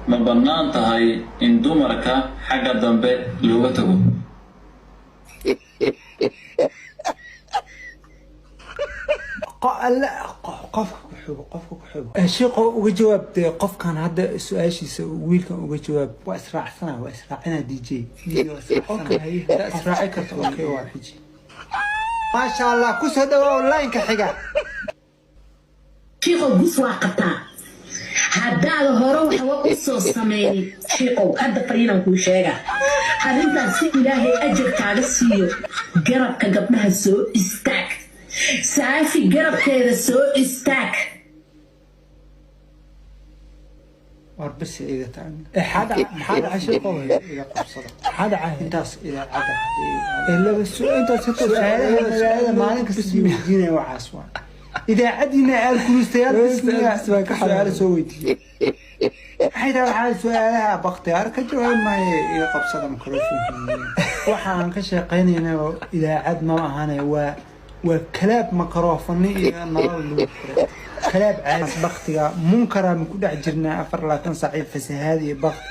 Ma bannaan tahay in dumarka xagga dambe looga tago? Qofka ku xigo, qofka ku xigo. Shiiqo, uga jawaab dee qofkan hadda su-aashiisa, wiilkan uga jawaab. Waa israacsana, waa israacina DJ. Waa israacsana. Haddaa israaci karto, okay, waa xiji. Maasha Allah, kusoo dhawaaw line-ka xiga. Shiikow, gus waa qabtaa haddaada hore waxba u soo sameynin. Shiikow, hadda fariinan kuu sheega arrintaas si Ilaahay ajar kaaga siiyo. Garabka gabdhaha soo istaag, Saafi garabkeeda soo istaag. War bas iga taan. Maxaa dhaca, shiiqow? Iga qabsada. Maxaa dhacay? Intaas idaacadda. Laba intaas su-aalaha magaalada maalin kasta sii weydiinaya waxaas waa idaacadiina aalkulistayaal. Bes baa ka su-aalo soo weydiiyey maxay tahay? Waxaa su-aalaha baktiyaar ka jawaab maayo. Iga qabsada microphone. Waxa aan ka shaqeynayna oo idaacad ma ahane, waa kalaab microphone iyo nolol lagu xiray, kalaab caadi. Baktiga munkara ma ku dhex jirnaa 24 saac, fasahaad iyo bakti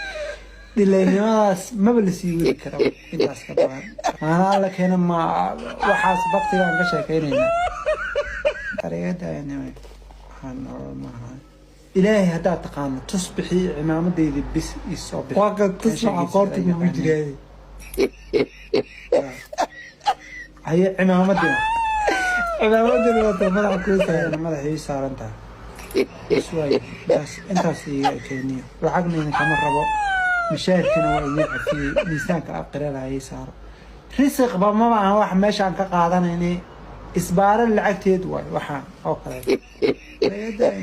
dhilaynimadaas maba lasii wadi kara intaas ka badan. Maana Alla keena, ma waxaas baktigaan ka sheekeynaynaa? Waxaan nolol maaha. Ilaahay haddaad taqaano, tusbixii cimaamadeyda bis isoo bixi. Waa kan tusbaxa qoorta kugu jiraa. Haye, cimaamadii. Cimaamadani waa madaxa kuu saaran. Madaxa ii saaran tahay. Bas waay, intaas iiga keeniyo. Lacagna idinkama rabo, mishaarkina waa idiin cafiyey. Miisaanka aqirada ii saaro. Risiqba maba aha wax meeshaan ka qaadanayne, isbaaro lacagteed waay waxaan oo kale.